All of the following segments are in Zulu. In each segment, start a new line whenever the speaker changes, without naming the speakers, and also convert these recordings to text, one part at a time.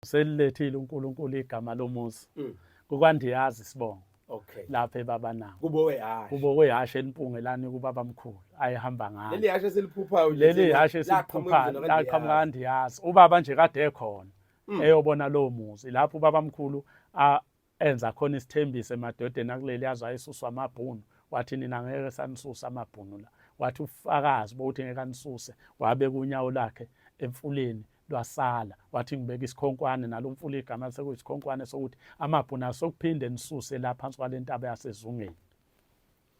Selilethile uNkulunkulu igama lomuzi. Kukwandiyazi isibongo.
Okay.
Lapha ebabanango.
Kubo wehashe.
Kubo wehashe elimpungelani kubaba mkhulu ayehamba ngalo.
Leli hashe seliphuphayo nje.
Leli hashe seliphuphayo laqhamuka kandiyazi. Ubaba nje kade ekhona eyobona lowo muzi lapho ubaba mkhulu enza khona isithembiso emadodeni akuleli aze ayesuswa amabhunu wathi nina ngeke sanisusa amabhunu la wathi ufakazi bokuthi ngeke anisuse wabeka unyawo lakhe emfuleni lwasala wathi ngibeka isikhonkwane nalo mfula igama sekuyisikhonkwane sokuthi amabhunu asokuphinde nisuse la phansi kwale ntaba yasezungeni.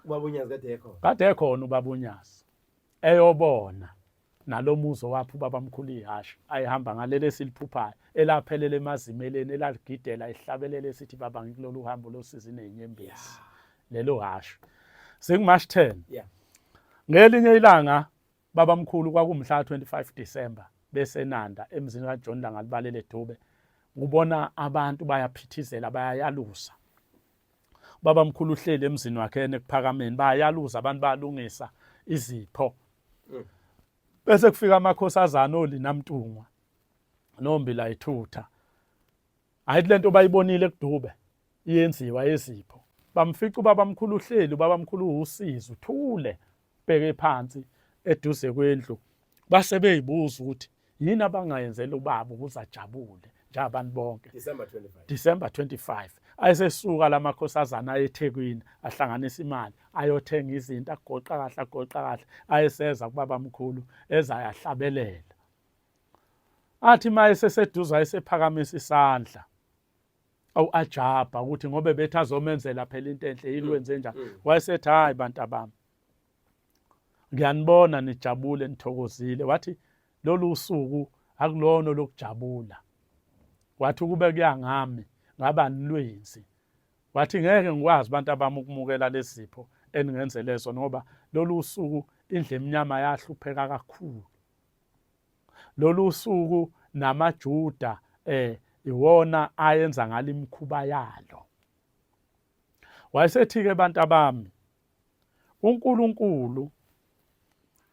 Ubaba uNyazi kade ekhona.
Kade ekhona ubaba uNyazi eyobona nalomuzi owapha ubabamkhulu ihhashi ayehamba ngaleli esiliphuphayo elaphelela emazimeleni elaligidela ehlabelela esithi baba ngikulolu hambo losizi nezinyembezi lelo hhashi singuMarch 10. Ngelinye ilanga babamkhulu kwakumhla 25 December besenanda emzini kaJohn Langalibalele Dube ngubona abantu bayaphithizela bayayalusa. Babamkhulu uhleli emzini wakhe enekuphakameni bayaluza abantu bayalungisa izipho. Bese kufika amakhosazana olina Mntungwa nombila ithutha. Hayi lento bayibonile kudube iyenziwa yezipho. Bamfica ubabamkhulu uhleli ubabamkhulu usizi uthule bheke phansi eduze kwendlu base beyibuza ukuthi yini abangayenzela ubaba ukuze ajabule njengabantu bonke.
December 25.
December 25 ayesesuka lamakhosazana ayeThekwini ahlanganisa imali ayothenga izinto agoqa kahle agoqa kahle ayeseza kubaba mkhulu ezayahlabelela athi maye seseduze ayesephakamisa isandla awu ajabha ukuthi ngoba bethi azomenzela phela into enhle yini wenze njani. Wayesethi hayi bantu abami ngiyanibona nijabule nithokozile wathi lolu suku akulona lokujabula wathi ukube kuya ngami ngaba nilwenzi wathi ngeke ngikwazi abantu abami ukumukela lezipho eningenzele zona ngoba lolu suku indle emnyama yahlupheka kakhulu lolu suku namaJuda iwona ayenza ngalo imikhuba yalo. Wayesethi ke bantu abami uNkulunkulu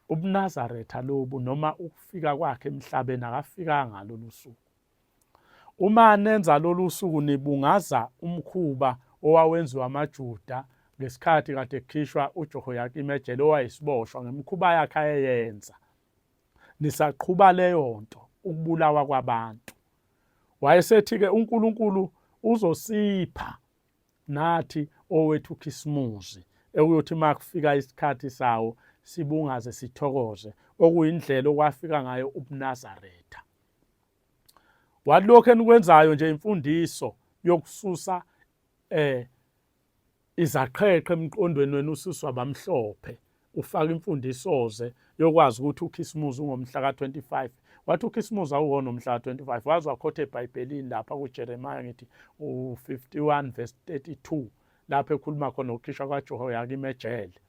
ubuNazaretha lobu noma ukufika kwakhe emhlabeni akafikanga lolu suku. Uma nenza lolu suku nibungaza umkhuba owawenziwa amaJuda ngesikhathi kade kukhishwa uJehoyakimu ejele owayesiboshwa ngemikhuba yakhe ayeyenza. Nisaqhuba leyo nto ukubulawa kwabantu. Wayesethi-ke uNkulunkulu uzosipha nathi owethu uKhisimuzi ekuyothi uma kufika isikhathi sawo sibungaze sithokoze okuyindlela okwafika ngayo ubuNazaretha. Wathi lokho enikwenzayo nje imfundiso yokususa izaqheqhe emqondweni wenu ususwa bamhlophe ufaka imfundisoze yokwazi ukuthi uKhisimuzi ungomhla ka-25. Wathi uKhisimuzi awuwona umhla ka-25 waze wakhotha eBhayibhelini lapha kuJeremiah ngithi u-51 verse 32 lapho ekhuluma khona ngokukhishwa kwaJehoyakimu ejele.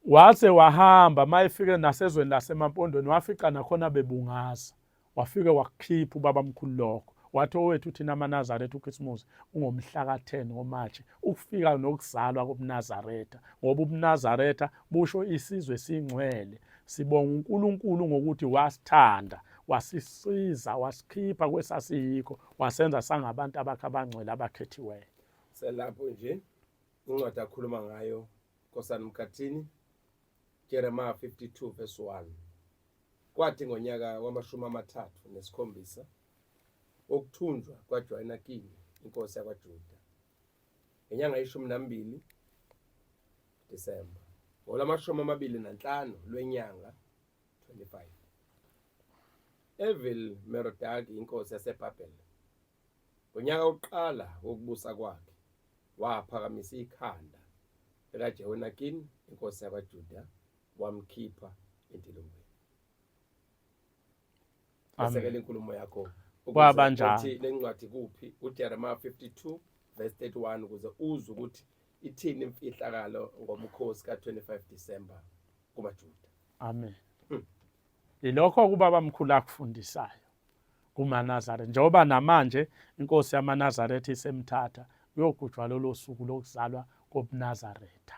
Waze wahamba mayefike nasezweni lasemaMpondweni wafica nakhona bebungaza. Wafike wakukhipha ubaba mkhulu lokho. Wathi owethu thina amaNazaretha uKhisimusi ungomhla ka-10 ngoMarch ukufika nokuzalwa kobuNazaretha ngoba ubuNazaretha busho isizwe esingcwele. Sibonga uNkulunkulu ngokuthi wasithanda wasisiza wasikhipha kwesasiyikho wasenza sangabantu abakhe abangcwele abakhethiweyo.
Selapho nje incwadi akhuluma ngayo Nkosana Mkhathini Jeremiah 52 verse 1. Kwathi ngonyaka wamashumi 37 wokuthunjwa kwaJoyanakini inkosi yakwaJuda ngenyanga yeshumi nambili December ngolwamashumi 25 lwenyanga 25 Evil Merodaki inkosi yaseBhabhele ngonyaka wokuqala wokubusa kwakhe waphakamisa ikhanda likaJehonakini inkosi yakwaJuda wamkhipha entilongweni. Asekela inkulumo yakho
Kwaba njalo.
Ukuthi le ncwadi kuphi uJeremiah 52 verse 31 ukuze uzwe ukuthi ithini imfihlakalo ngomkhosi ka-25 December kumaJuda.
Amen. Yilokho ubaba mkhulu akufundisayo kumaNazaretha njengoba namanje inkosi yamaNazaretha isemthatha kuyogujwa lolo suku lokuzalwa kobuNazaretha.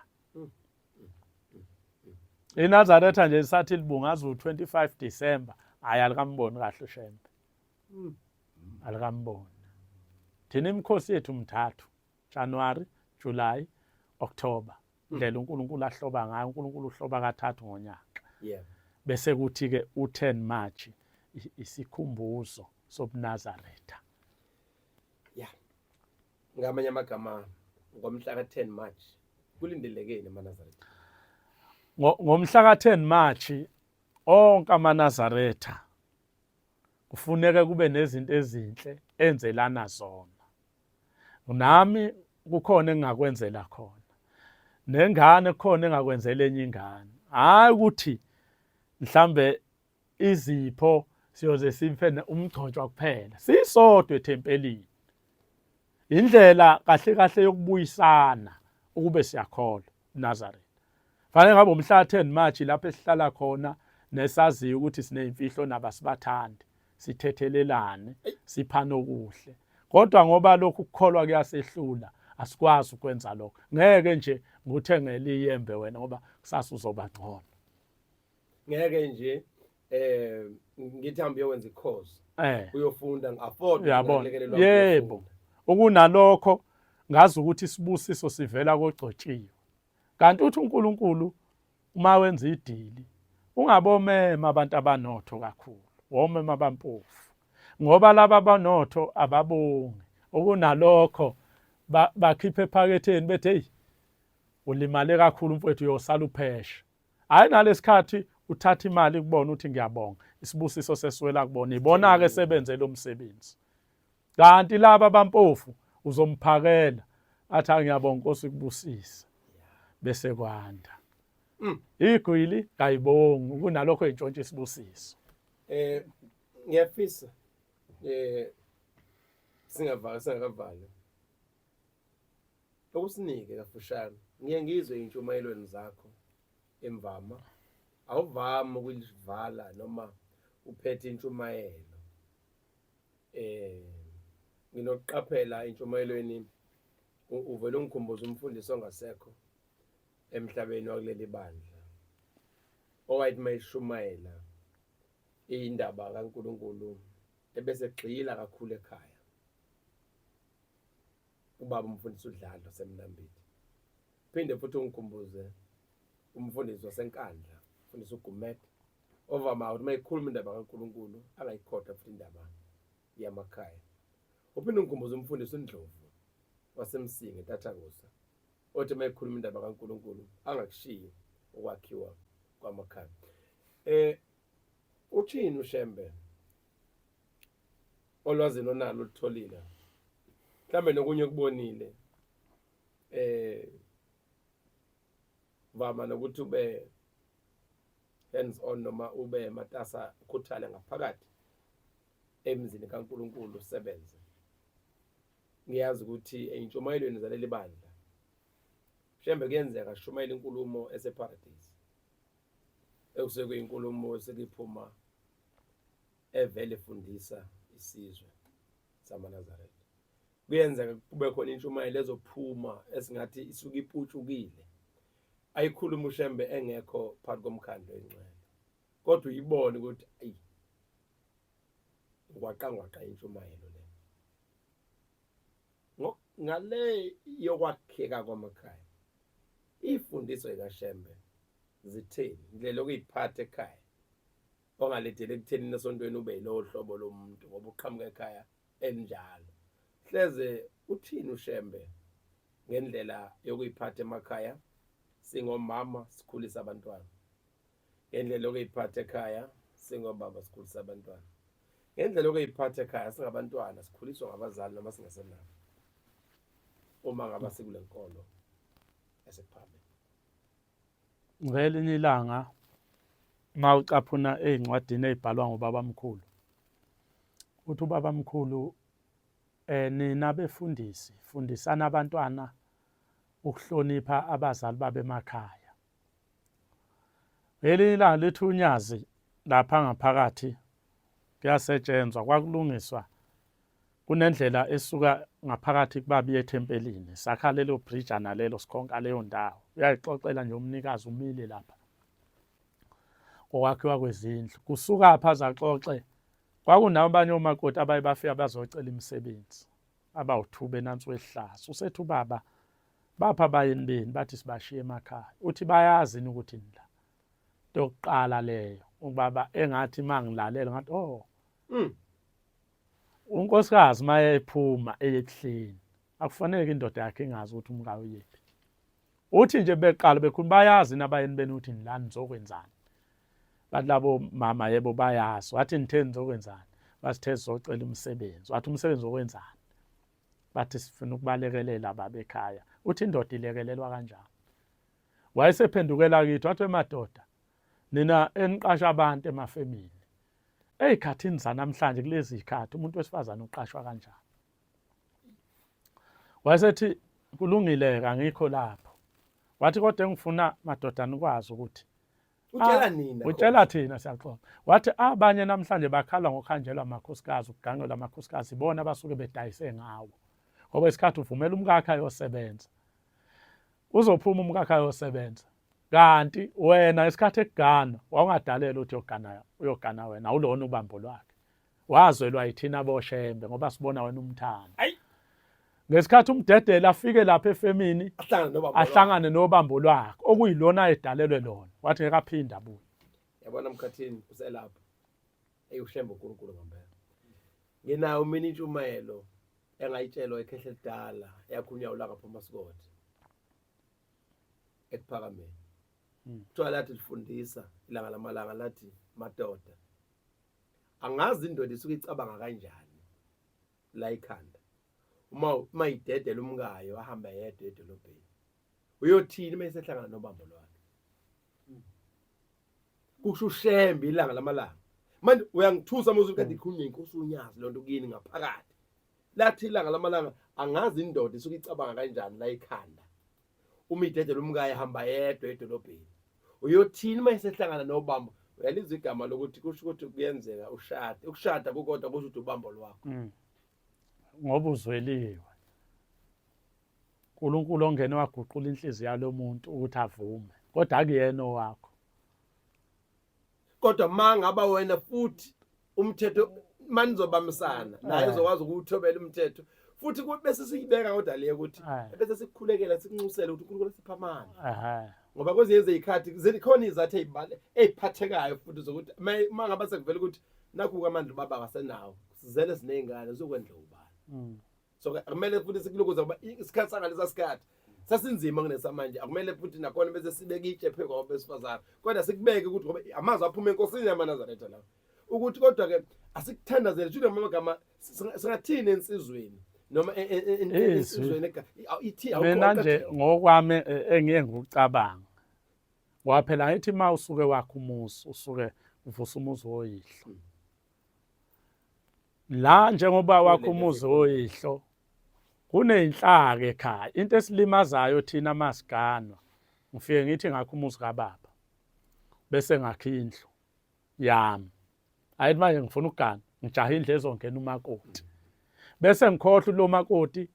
INazaretha nje lisathi libungaza u-25 December, hhayi alikamboni kahle uShembe. Alikamboni. Thina imikhosi yethu mthathu, January, July, October. Indlela uNkulunkulu ahloba ngayo, uNkulunkulu uhloba kathathu ngonyaka. Bese kuthi ke u10 March isikhumbuzo sobuNazaretha.
Yeah. Ngamanye amagama ngomhla ka-10 March kulindelekeni amaNazaretha?
Ngomhla ka-10 March onke amaNazaretha kufuneka kube nezinto ezinhle enzelana zona. Nami kukhona engingakwenzela khona. Nengane kukhona engakwenzela enye ingane. Hayi ukuthi mhlambe izipho siyoze siphe umgcotshwa kuphela. Sisodwa ethempelini. Indlela kahle kahle yokubuyisana ukube siyakholwa Nazareth. Fanele ngabe umhla 10 March lapho esihlala khona nesaziyo ukuthi sineyimfihlo nabasibathandi sithethelelane siphane okuhle. Kodwa ngoba lokhu kukholwa kuyasehlula asikwazi ukwenza lokho. Ngeke nje ngikuthengele iyembe wena ngoba kusasa uzoba ngcono.
Ngeke nje ngithi hamba uyokwenza i-course. Uyofunda ngi-afford
Uyabona? Yebo. Ukunalokho ngazi ukuthi isibusiso sivela kogcotshiwe. Kanti uthi uNkulunkulu uma wenza idili ungabomema abantu abanotho kakhulu, womema abampofu. Ngoba laba abanotho ababongi. Okunalokho bakhiphe ephaketheni bethi hey ulimale kakhulu mfowethu uyosala uphesha. Hayi nalesikhathi uthatha imali kubona uthi ngiyabonga isibusiso sesiwela kubona ibona ke sebenze lo msebenzi. Kanti laba abampofu uzomphakela athi ngiyabonga Nkosi kubusise bese kwanda. Igwili kayibongi kunalokho intshontsha isibusiso.
Ngiyafisa singavali singakavali Okusinike kafushane, ngiye ngizwe intshumayelweni zakho emvama awuvami ukulivala noma uphethe intshumayelo. Nginokuqaphela entshumayelweni uvele ungikhumbuze umfundisi ongasekho emhlabeni wakuleli bandla owayethi mayishumayela indaba kaNkulunkulu ebese gxila kakhulu ekhaya. Ubaba umfundisi uDladla waseMnambithi. Phinde futhi ungikhumbuze umfundisi waseNkandla, umfundisi uGumede, ovama ukuthi uma ekhuluma indaba kaNkulunkulu angayikhohlwa futhi indaba yamakhaya. Uphinde ungikhumbuze umfundisi uNdlovu waseMsinga eNtathakusa, othi uma ekhuluma indaba kaNkulunkulu angakushiyi ukwakhiwa kwamakhaya. Uthini uShembe olwazini onalo olutholile mhlambe nokunye okubonile vama nokuthi ube hands on noma ube matasa ukhuthale ngaphakathi emzini kaNkuluNkulu usebenze. Ngiyazi ukuthi eyintshumayelweni zaleli bandla Shembe kuyenzeka ashumayele inkulumo eseparadise ekusuke kuyinkulumo esekuyiphuma evele efundisa isizwe samaNazaretha. Kuyenzeka kube khona intshumayelo ezophuma esingathi isuke iputshukile ayikhuluma uShembe engekho phakathi komkhandlu oyingcwele, kodwa uyibone ukuthi ayi ngwaqangwaqa intshumayelo le ngale yokwakheka kwamakhaya. Ifundiso ikaShembe zitheni indlela yokuyiphatha ekhaya ongaledeli ekutheni esontweni ube yilowo hlobo lomuntu ngoba uqhamuka ekhaya elinjalo. Hleze uthini uShembe ngendlela yokuyiphatha emakhaya singomama sikhulisa abantwana, ngendlela yokuyiphatha ekhaya singobaba sikhulisa abantwana, ngendlela yokuyiphatha ekhaya singabantwana sikhuliswa ngabazali noma singasenabo uma ngaba sikule nkolo yasePhakameni.
Ngelinye ilanga uma ucaphuna ey'ncwadini ey'bhalwa ngubabamkhulu, uthi ubabamkhulu nina befundisi fundisani abantwana ukuhlonipha abazali babo emakhaya. Ngelinye ilanga lithi uNyazi lapha ngaphakathi kuyasetshenzwa, kwakulungiswa kunendlela esuka ngaphakathi kubabi ethempelini, sakha lelo bridge nalelo sikhonka leyo ndawo. Uyayixoxela nje umnikazi umile lapha ngokwakhiwa kwezindlu. Kusuka pha zaxoxe Kwakunabanye omakoti abaye bafika bazocela imisebenzi abawuthube nansi wehlazo. Usethi ubaba bapha abayeni beni bathi sibashiye emakhaya. Uthi bayazi yini ukuthi nila. Into yokuqala leyo ubaba engathi mangilalela ngathi oh. Unkosikazi maye ephuma eye ebuhleni akufanele indoda yakhe ingazi ukuthi umkayo uyephi. Uthi nje beqala bekhuluma bayazi nabayeni benu ukuthi nilani nizokwenzani. Bathi labo mama yebo bayazi. Wathi nithe nizokwenzani? Basithe sizocela umsebenzi. Wathi umsebenzi wokwenzani? Bathi sifuna ukubalekelela baba ekhaya. Uthi indoda ilekelelwa kanjani? Wayesephendukela kithi wathi emadoda nina eniqasha abantu emafemini. Ey'khathini zanamhlanje kulezi zikhathi umuntu wesifazane uqashwa kanjani? Wayesethi kulungile-ke angikho lapho. Wathi kodwa engifuna madoda nikwazi ukuthi
utshela nina
utshela thina siyaxoxa. Wathi abanye namhlanje bakhala ngokuhanjelwa amakhosikazi, ukugangelwa amakhosikazi, ibona abasuke bedayise ngawo. Ngoba isikhathi uvumela umkakhe ayosebenza. Uzophuma umkakhe ayosebenza. Kanti wena isikhathi ekugana wawungadalelwa ukuthi uyogana uyogana wena awulona ubambo lwakhe. Wazelwa yithina boShembe ngoba sibona wena umthanda.
Ayi.
Ngesikhathi umdedela afike lapha efemini
ahlangane nobambo
ahlangane nobambo lwakhe okuyilona edalelwe lona wathi ngeke aphinde abuye.
Yabona Mkhathini uselapho. Ey uShembe uNkulunkulu ngempela. Nginayo mina intshumayelo engayitshelwa ekhehle elidala eyakhulunywa uLanga Phomasikoti ekuphakameni. Kuthiwa lathi lifundisa ilanga lamalanga lathi madoda angazi indoda isuke icabanga kanjani la ikhanda uma uma idedela umkayo ahamba yedwa edolobheni uyothini uma esehlangana nobambo lwakhe kusho uShembe ilanga lamalanga manje uyangithusa uma usuthi kade ikhulunywa inkosi uNyazi lonto kini ngaphakathi lathi ilanga lamalanga angazi indoda isuke icabanga kanjani la ikhanda uma idedela umkayo ehamba yedwa edolobheni uyothini uma esehlangana nobambo uyalizwa igama lokuthi kusho ukuthi kuyenzeka ushade ukushada kukodwa kusho ukuthi ubambo lwakho
Ngoba uzweliwe uNkulunkulu ongene waguqula inhliziyo yalomuntu ukuthi avume kodwa akuyena owakho
kodwa mangaba wena futhi umthetho manizobambisana naye uzokwazi ukuwuthobela umthetho futhi bese siyibeka kodwa le ukuthi bese sikukhulekela sikunxusele ukuthi uNkulunkulu asiphe amandla ngoba kwezinye izikhathi zikhona izathu ezibale eziphathekayo futhi zokuthi uma ngaba sekuvela ukuthi nakhu amandla ubaba akasenawo sizele sinezingane uzokwendla ubani so ke akumele futhi sikulokuza ngoba isikhathi sangalesa sikhathi sasinzima kunesamanje akumele futhi nakhona bese sibeke itshe phezu kwabo besifazane kodwa sikubeke ukuthi ngoba amazwi aphuma enkosini yamaNazaretha lawo ukuthi kodwa ke asikuthandazele shuthi amagama singathini ensizweni noma ensizweni ithi
mina nje ngokwami engiye ngikucabanga ngoba phela ngithi uma usuke wakha umuzi usuke uvusa umuzi woyihlo la njengoba wakho umuzi woyihlo kuneyinhlaka ekhaya into esilimazayo thina masiganwa ngifike ngithi ngakho umuzi kababa bese ngakha indlu yami ayithi manje ngifuna ukugana ngijaha indlu ezongena umakoti bese ngikhohlwa lo makoti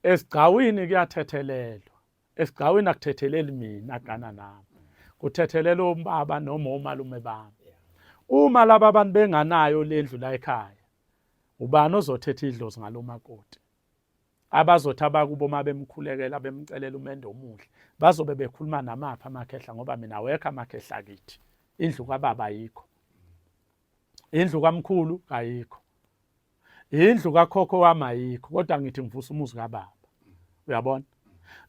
esigcawini kuyathethelelwa Esigcawini akuthetheleli mina agana nami. Kuthethelela ubaba noma omalume bami. Uma laba abantu benganayo lendlu la ekhaya, ubani ozothetha idlozi ngalomakoti? Abazothi abakubo uma bemkhulekela bemcelela umendo omuhle, bazobe bekhuluma namaphi amakhehla ngoba mina awekho amakhehla akithi. Indlu kababa ayikho. Indlu kamkhulu kayikho. Indlu kakhokho wami ayikho kodwa ngithi ngivusa umuzi kababa. Uyabona?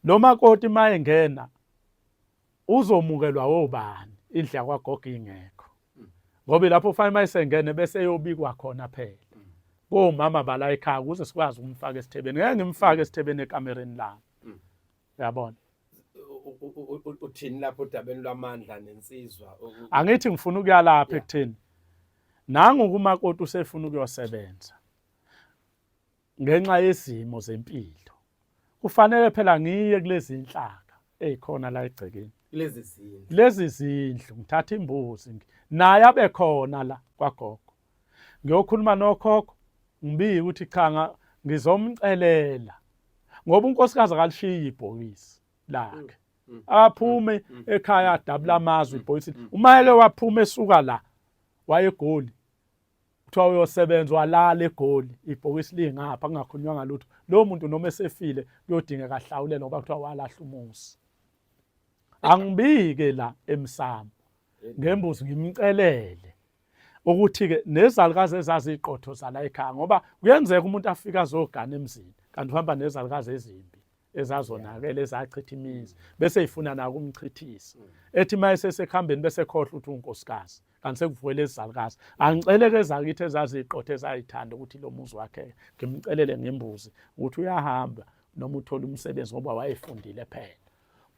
Lo makoti mayengena uzomukelwa obani indlu yakwagogo ingekho. Ngoba lapho ufanele mayisengene bese eyobikwa khona phela. Komama bala ekhaya ukuze sikwazi ukumfaka esithebeni. Ngeke ngimfake esithebeni ekamereni lami. Uyabona?
Uthini lapho odabeni lwamandla nensizwa?
Angithi ngifuna ukuya lapha ekutheni nangu kumakoti usefuna ukuyosebenza ngenxa yezimo zempilo. Kufanele phela ngiye kulezi inhlaka ezikhona la egcekeni.
Kulezi zindlu.
Lezi zindlu ngithatha imbuzi naye abe khona la kwagogo. Ngiyokhuluma nokhokho ngibike ukuthi cha ngizomcelela ngoba unkosikazi akalishiyi ibhokisi lakhe. Aphume ekhaya adabula amazwe ibhokisi. Uma eke waphuma esuka la waye eGoli. Kuthiwa uyosebenza walala eGoli, ibhokisi lingapha kungakhulunywanga lutho. Lowo muntu noma esefile kuyodingeka ahlawulelwe ngoba kuthiwa walahla umuzi. Angibike la emsamo ngembuzi ngimcelele ukuthi-ke nezalukazi ezaziqotho zala ekhaya ngoba kuyenzeka umuntu afike azogana emzini kanti uhamba nezalukazi ezimbi ezazonakele ezachitha imizi bese ifuna nawo ukumchithisa ethi uma esesekuhambeni bese khohlwa ukuthi unkosikazi kanti sekuvuke lezi zalukazi angiceleke ezakithi ezaziqotho ezayithanda ukuthi lo muzi wakhe ngimcelele ngembuzi ukuthi uyahamba noma uthola umsebenzi ngoba wayefundile phela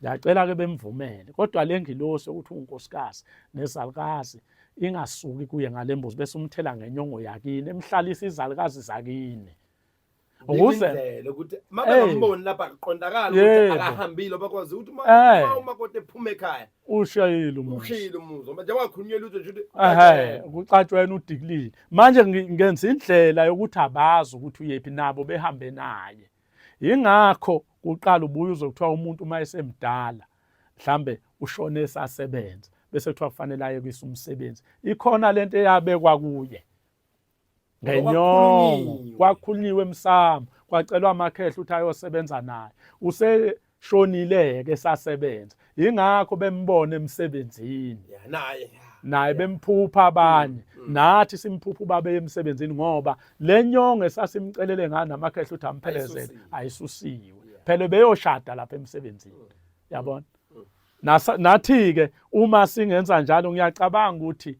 ngiyacela ke bemvumele kodwa le ngilosi ukuthi unkosikazi nezalukazi ingasuki kuye ngalembuzi bese umthela ngenyongo yakini emhlalisa izalukazi zakini
ukuze indlela ukuthi mabengamboni lapha kuqondakala ukuthi akahambile bakwazi ukuthi uma umakoti ephuma ekhaya
ushayile umuzi
ushayile umuzi ngoba njengoba khulunywe lutho nje
ukuthi ehe kuxatshwena udikulile manje ngenza indlela yokuthi abazi ukuthi uyephi nabo behambe naye yingakho kuqala ubuye uzokuthiwa umuntu uma esemdala mhlambe ushone esasebenza bese kuthiwa kufanele aye kwisa umsebenzi ikhona lento eyabekwa kuye ngenyongo kwakhulunyiwe emsamo kwacelwa amakhehla ukuthi ayosebenza naye useshonile-ke esasebenza yingakho bembona emsebenzini
naye
naye bemphupha abanye mm, mm. nathi simphupha ubaba emsebenzini ngoba le nyongo esasimcelele ngayo namakhehla ukuthi amphelezele ayisusiwe phela beyoshada lapha emsebenzini mm. yabona nathi-ke uma singenza njalo ngiyacabanga ukuthi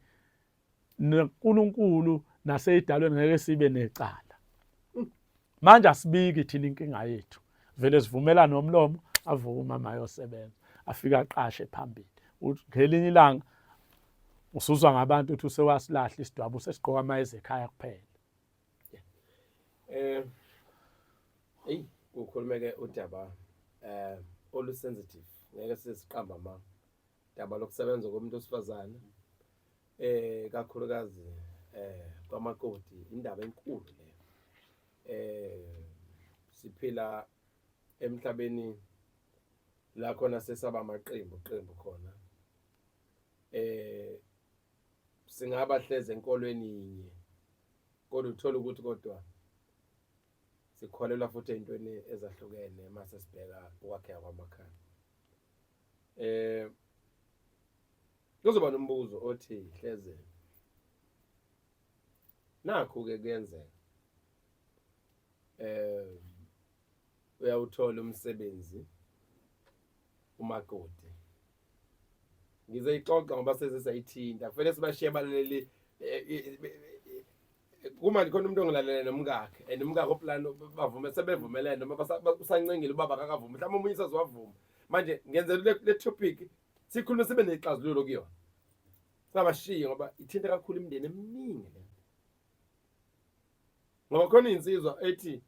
noNkulunkulu naseyidalweni ngeke sibe necala manje asibiki thina inkinga yethu vele sivumelane nomlomo avuke umama ayosebenza afike aqashe phambili ngelinye ilanga usuzwa ngabantu ukuthi usewasilahla isidwabu sesigqoka amayezi ekhaya kuphela
eh hey kukhulumeke udaba eh olu sensitive ngeke siziqamba ma daba lokusebenza komuntu wesifazane eh kakhulukazi eh kwamakoti indaba enkulu leyo eh siphila emhlabeni la khona sesaba amaqembu qembu khona eh singaba hleze enkolweni yinye kodwa uthola ukuthi kodwa sikholelwa futhi ey'ntweni ezahlukene mase sibheka ukwakheka kwamakhaya Eh kuzoba nombuzo othi hleze nakhu ke kuyenzeka eh uyawuthola umsebenzi umakoti ngizeyixoxa ngoba sezisayithinta kufanele sibashiye abalaleli eh, eh, eh, kumanje khona umuntu ongilalele nomkakhe and umkakhe oplan bavume sebevumelene noma usancengile ubaba akakavumi mhlawumbe omunye usazowavuma manje ngenzela le topic sikhulume sibe nexazululo kuyona singabashiyi ngoba ithinta kakhulu imindeni eminingi le ngoba khona insizwa ethi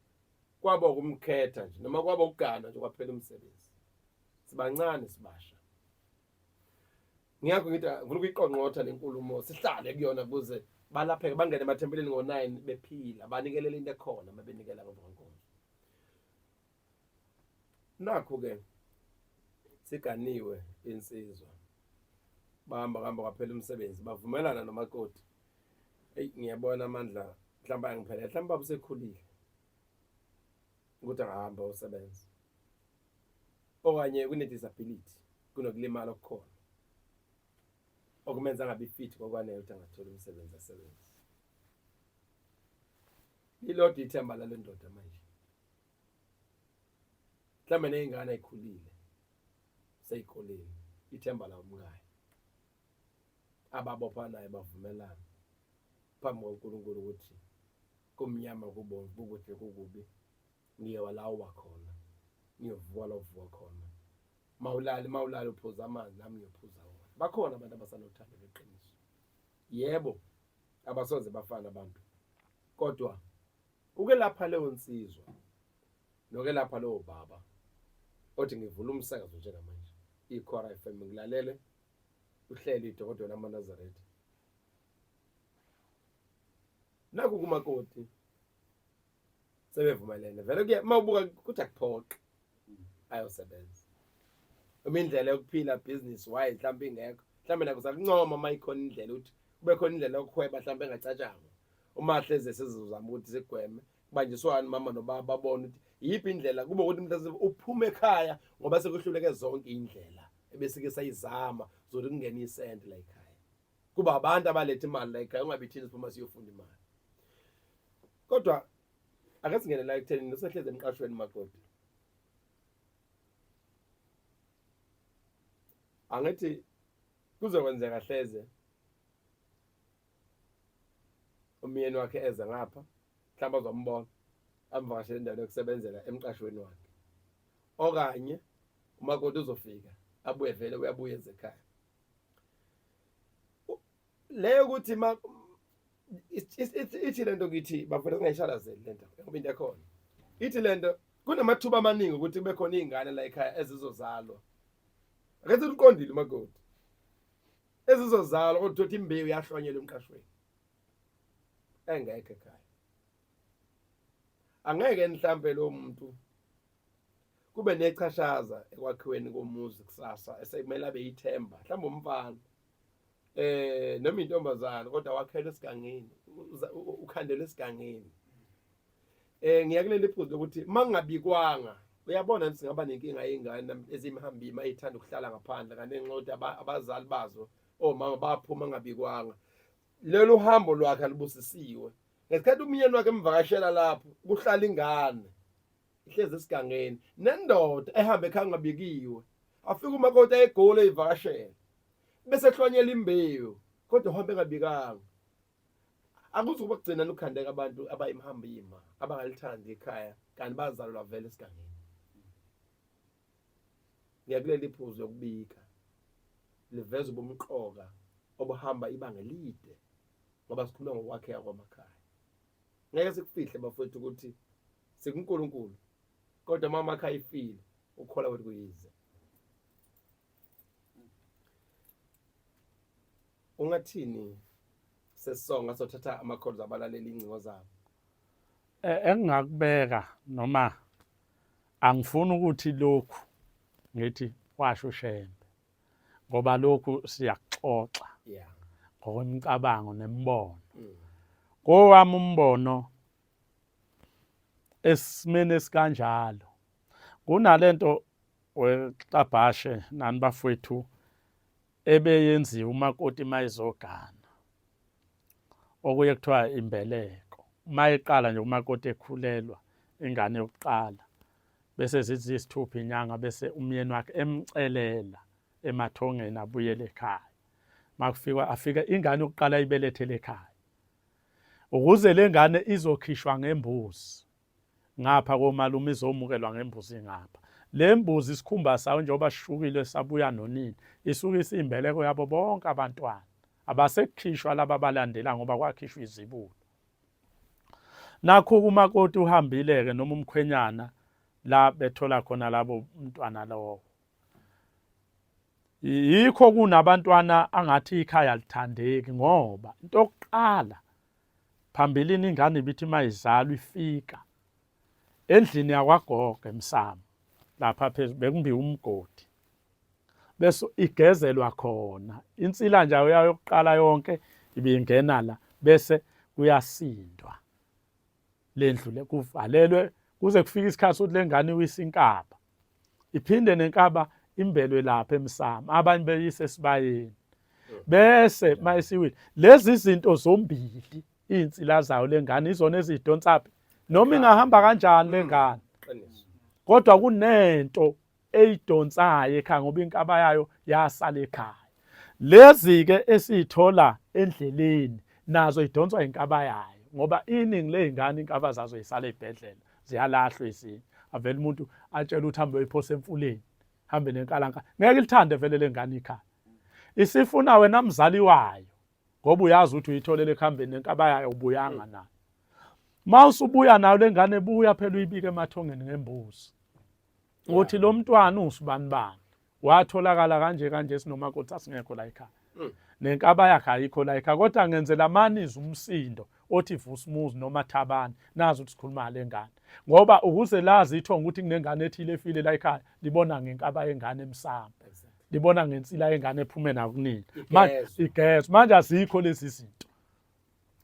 kwaba ukumkhetha nje noma kwaba ukugana nje kwaphela umsebenzi sibancane sibasha ngiyakho ngithi ngifuna ukuyiqonqotha le nkulumo sihlale kuyona kuze balapheke bangene emathempelini ngo-9 bephila banikelele into ekhona uma benikela ngemva Nakhu-ke siganiwe insizwa bahamba kuhamba kwaphela umsebenzi bavumelana nomakoti eyi ngiyabona amandla mhlawumbe angiphelele mhlawumbe baba usekhulile ukuthi angahamba usebenza okanye kune-disability kunokulimala okukhona okumenza angabi fit ngokwanele ukuthi angathola umsebenzi asebenze lilodwa ithemba lale ndoda manje mhlawumbe ney'ngane ayikhulile seyikoleni ithemba la umkayo ababopha naye bavumelana phambi kwaNkulunkulu ukuthi kumnyama kubomvu kukuhle kukubi ngiyewa la uwa khona ngiyovuka la uvuka khona mawulali mawulali uphuza amanzi nami ngiyophuza wona bakhona abantu abasanothando lweqiniso yebo abasoze bafana abantu kodwa ukelapha leyo nsizwa nokelapha lowo baba othi ngivula umsakazo njengamanje ikhora FM ngilalele uhlelo idokodela lamaNazaretha naku kumakoti sebevumelene vele kuye uma ubuka kuthi akuphoqe ayosebenza uma indlela yokuphila business wise mhlawumbe ingekho mhlawumbe nakho sakuncoma uma ikhona indlela ukuthi kube khona indlela yokuhweba mhlawumbe engacatshangwa Uma hleze sizozama ukuthi sigweme kubanjiswane mama nobaba babone ukuthi yiphi indlela kube ukuthi mhlawumbe uphume ekhaya ngoba sekuhluleke zonke indlela ebesike sayizama zokuthi kungene isente la ekhaya. Kuba abantu abaletha imali la ekhaya ungabi thina siphuma siyofuna imali. Kodwa ake singene la ekutheni nosehleze emqashweni makoti. Angithi kuzokwenzeka hleze umyeni wakhe eze ngapha mhlawumbe azombona amvakashele endaweni yokusebenzela emqashweni wakhe okanye umakoti uzofika abuye vele uyabuya ezekhaya leyo ukuthi ma ithi lento ngithi bafuna singayishalazeli lento ngoba into ekhona ithi lento kunamathuba amaningi ukuthi kube khona izingane la ekhaya ezizozalwa ake sithi uqondile umakoti ezizozalwa kodwa uthothi imbewu yahlonyelwa emqashweni engekho ekhaya angeke mhlambe lo muntu kube nechashaza ekwakhiweni komuzi kusasa esekumele abe yithemba mhlawumbe umfana eh noma intombazana kodwa wakhelwe esigangeni ukhandelwe esigangeni eh ngiya kuleli phuzu lokuthi mangingabikwanga uyabona nje singaba nenkinga yengane ezimhambima ezithanda ukuhlala ngaphandle kanti ngenxa yokuthi abazali bazo omama baphuma ngabikwanga lolu hambo lwakhe alubusisiwe ngesikhathi umyeni wakhe emvakashela lapho kuhlala ingane ihlezi esigangeni nendoda ehamba ekhaya ngabikiwe afike umakoti ayegoli eyivakashela bese hlwanyela imbewu kodwa uhambe engabikanga Akuzukuba kugcina nokukhandeka abantu abayimhambima abangalithandi ikhaya kanti bazalelwa vele esigangeni. Ngiyakuleli iphuzu lokubika liveza ubumqoka obuhamba ibanga elide ngoba sikhuluma ngokwakheka kwamakhaya. Ngeke sikufihle bafowethu ukuthi sikuNkulunkulu kodwa uma amakhaya ifile ukukholwa kwethu kuyize. Ungathini sesisonga sothatha ama-calls abalaleli ingcingo zabo?
Eh, engingakubeka noma angifuni ukuthi lokhu ngithi washo uShembe ngoba lokhu siyakuxoxa
yeah
ngokwemicabango nemibono kowami umbono esimeni esikanjalo kunalento wexabhashe nani bafowethu ebeyenziwa umakoti mayezogana okuye kuthiwa imbeleko uma eqala nje umakoti ekhulelwa ingane yokuqala bese zithi ziyisithupha inyanga bese umyeni wakhe emcelela emathongeni abuyele ekhaya makufikwa afike ingane yokuqala ibelethele ekhaya ukuze le ngane izokhishwa ngembuzi ngapha komalume izomukelwa ngembuzi ngapha le mbuzi isikhumba sayo njengoba sishukile sabuya nonini isuke isiyimbeleko yabo bonke abantwana abasekukhishwa laba abalandela ngoba kwakhishwa izibulo nakho umakoti uhambile-ke noma umkhwenyana la bethola khona labo mntwana lowo yikho kunabantwana angathi ikhaya lithandeki ngoba into yokuqala Phambilini ingane ibithi mayizalwa ifika endlini yakwagogo emsamo lapha phezulu bekumbiwa umgodi bese igezelwa khona insila nje yokuqala yonke ibingena la bese kuyasindwa lendlu le kuvalelwe kuze kufike isikhathi sokuthi lengane iwise inkaba iphinde nenkaba imbelwe lapha emsamo abanye beyise esibayeni bese mayisiwile lezi zinto zombili izinsila zayo lengane izona ezidonsaphi noma ingahamba kanjani lengane kodwa kunento eyidonsayo ekhaya ngoba inkaba yayo yasala ekhaya lezi-ke esiyithola endleleni nazo idonswa inkaba yayo ngoba iningi ley'ngane inkaba zazo yisala ey'bhedlela ziyalahlwa ezinye avele umuntu atshele ukuthi hambe uyiphosa emfuleni hambe nenkalanka ngeke ilithande vele lengane ikhaya isifuna wena mzali wayo ngoba uyazi ukuthi uyitholele ekuhambeni nenkaba yayo ubuyanga nayo uma usubuya nayo lengane buya phela uyibike emathongeni ngembuzi ukuthi lo mntwana usibani bani watholakala kanje kanje sinomakoti asingekho la ekhaya mm. nenkaba yakhe ayikho la ekhaya kodwa ngenzela maniza umsindo othi Vusumuzi noma Thabani nazi ukuthi sikhuluma le ngane ngoba ukuze lazi ithonga ukuthi kunengane ethile efile la ekhaya libona ngenkaba yengane emsamo libona ngensila yengane ephume nakunini manje igezwe manje azikho lezi zinto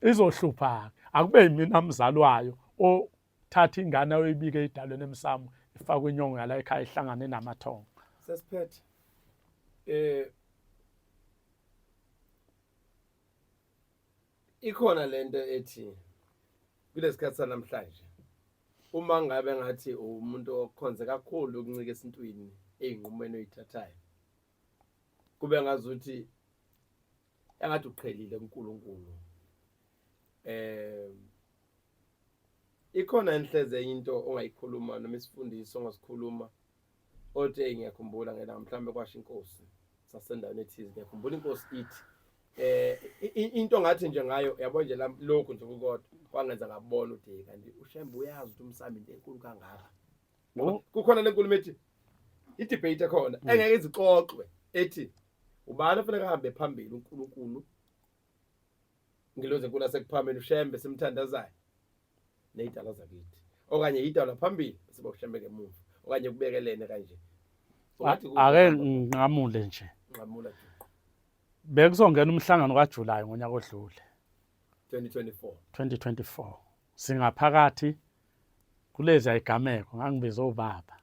izohlupha-ke. Akube yimina mzali wayo othatha ingane ayoyibika edalweni emsamo, ifakwe inyongo yala ekhaya ihlangane namathongo.
Sesiphethe. Ikhona lento ethi kulesikhathi sanamhlanje uma ngabe ngathi umuntu okhonze kakhulu ukuncika esintwini eyinqumweni oyithathayo kube ngazuthi engathi uqhelile kuNkulunkulu. Ikhona enhleze enye into ongayikhuluma noma isifundiso ongasikhuluma othi hey ngiyakhumbula ngelanga mhlawumbe kwasho inkosi sasendaweni ethize, ngiyakhumbula inkosi ithi into ngathi nje ngayo yabo nje lokhu nje kukodwa kwangenza ngabona ukuthi kanti uShembe uyazi ukuthi umsamo into enkulu kangaka. Kukhona lenkulumo ethi i-debate ekhona engeke izixoxwe ethi ubani ofanele ahambe phambili, uNkulunkulu ngilozi enkulu asekuphameni uShembe simthandazayo nezidalwa zakithi, okanye idalwa phambili bese uShembe ngemuva, okanye kubekelene kanje.
Ake nginqamule nje.
Nqamula juqu.
Bekuzongena umhlangano kaJuly ngonyaka odlule
2024.
2024 singaphakathi kulezi ayigameko ngangibiza ubaba.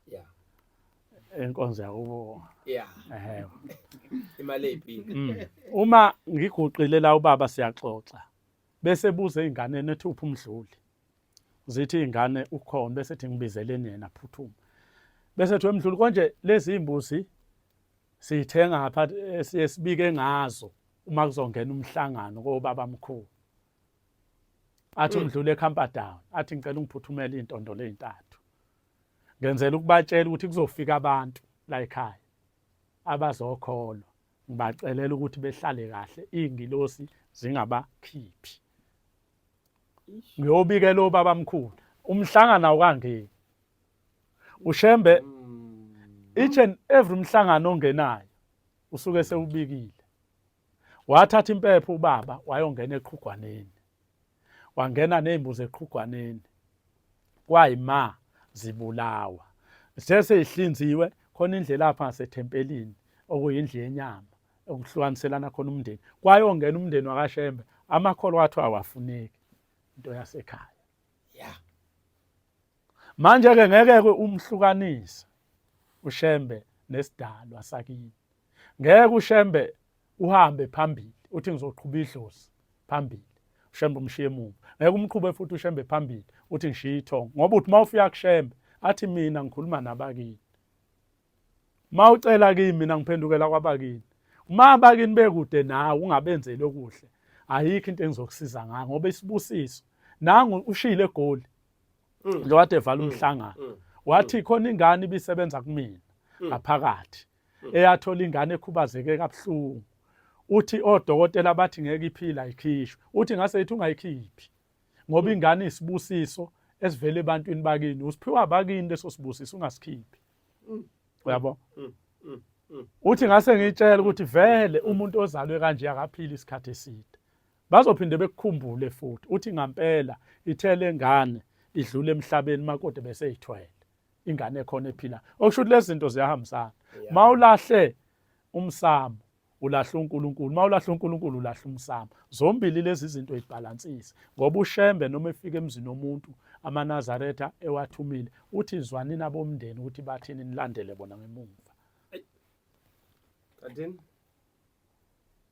Enkonzo yakubo.
Imali eyimpilo.
Uma ngiguqile la ubaba siyaxoxa. Bese buza einganeni ethi uphi umdluli. Zithi ingane ukhona, bese ethi ngibizeleni yena phuthuma. Bese ethi wemdluli konje lezi imbuzi siyithenga ngapha siye sibike ngazo uma kuzongena umhlangano kobaba mkhulu. Athi umdluli eCamperdown, athi ngicela ungiphuthumele intondo lezintathu. Ngenzela ukubatshela ukuthi kuzofika abantu la ekhaya abazokholwa, ngibacelela ukuthi behlale kahle, izingilosi zingabakhiphi. Ngiyobikela obaba mkhulu umhlangano awukangeni. uShembe each and every umhlangano ongenayo usuke sewubikile. Wathatha impepho ubaba wayongena eqhugwaneni, wangena nezimbuzi eqhugwaneni, kwayima zibulawa seseyihlinziwe khona indlela lapha ngasethempelini okuyindlu yenyama okuhlukaniselana khona umndeni, kwayongena umndeni wakaShembe, amakholwa athu awafuneki into yasekhaya. Manje ke ngeke ke umhlukanise uShembe nesidalwa sakini. Ngeke uShembe uhambe phambili uthi ngizoqhuba idlozi phambili, uShembe umshiye emuva. Ngeke umqhube futhi uShembe phambili uthi ngishiye ithongo, ngoba uthi mawufika kuShembe athi mina ngikhuluma nabakini. Mawucela kimi mina ngiphendukela kwabakini. Uma abakini bekude nawe ungabenzeli okuhle, ayikho into engizokusiza ngayo ngoba isibusiso nangu ushiyile eGoli. Lo kade evala umhlangano wathi khona ingane ibisebenza kumina ngaphakathi eyathola ingane ekhubazeke kabuhlungu, uthi odokotela bathi ngeke iphila ikhishwe, uthi ngase ithi ungayikhiphi ngoba ingane isibusiso esivele ebantwini bakini, usiphiwa abakini leso sibusiso, ungasikhiphi. Uyabo? Uthi ngase ngitshela ukuthi vele umuntu ozalwe kanje akaphili isikhathi eside, bazophinde bekukhumbule futhi. Uthi ngampela ithele ngane idlule emhlabeni makode beseyithwele ingane ekhona ephila, okusho ukuthi lezi zinto ziyahambisana. Mawulahle umsamo ulahla uNkulunkulu, mawulahla uNkulunkulu ulahla umsamo. Zombili lezi zinto izibhalansise, ngoba uShembe noma efika emzini womuntu amaNazaretha ewathumile uthi zwanini abomndeni ukuthi bathini, nilandele bona ngemuva.
Kanti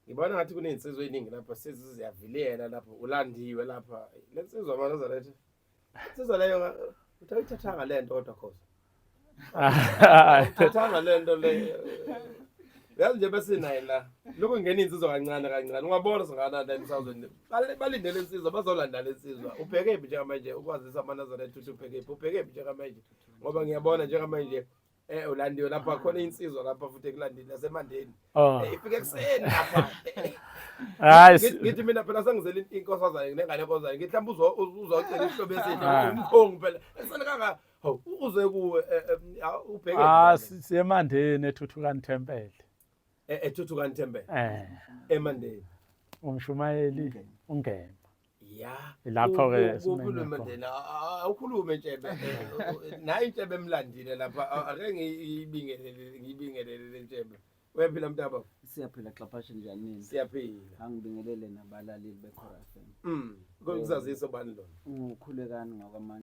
ngibona ngathi kunezinsizwa eziningi lapha seziziyaviliyela lapha, ulandiwe lapha le nsizwa amaNazaretha. Insizwa leyo uthi ayithathanga le nto kodwa khoza. Ayithathanga le nto le. Yazi nje besinaye la. Lokho ngena insizwa kancane kancane. Ungabona singana la emsazweni. Balindele insizwa bazolanda le nsizwa. Ubheke phi njengamanje ukwazisa amaNazaretha ukuthi ubheke phi? Ubheke phi njengamanje? Ngoba ngiyabona njengamanje ulandiwe lapha khona insizwa lapha futhi ekulandile nasemandeni. Ifike ekuseni lapha.
Hayi,
ngithi mina phela sengizele inkosazane nengane enkosazane, ngithi mhlawumbe uzocela isihlobo esihle umkhongi phela ekuseni kanga uze kuwe ubheke.
Siyemandeni eThuthukani Temple.
EThuthukani Temple. Emandeni.
Umshumayeli ungema.
Ya.
Lapho ke
ukhulume Mandela, awukhulume Ntshebe. Nayi Ntshebe emlandile lapha, ake ngiyibingelele ngiyibingelele le Ntshebe. Uyaphila mntaba?
Siyaphila Xaphashe, njani nini?
Siyaphila.
Angibingelele nabalaleli beKhora FM.
Kuzazisa bani lona?
Ungukhulekani ngwakwamanje.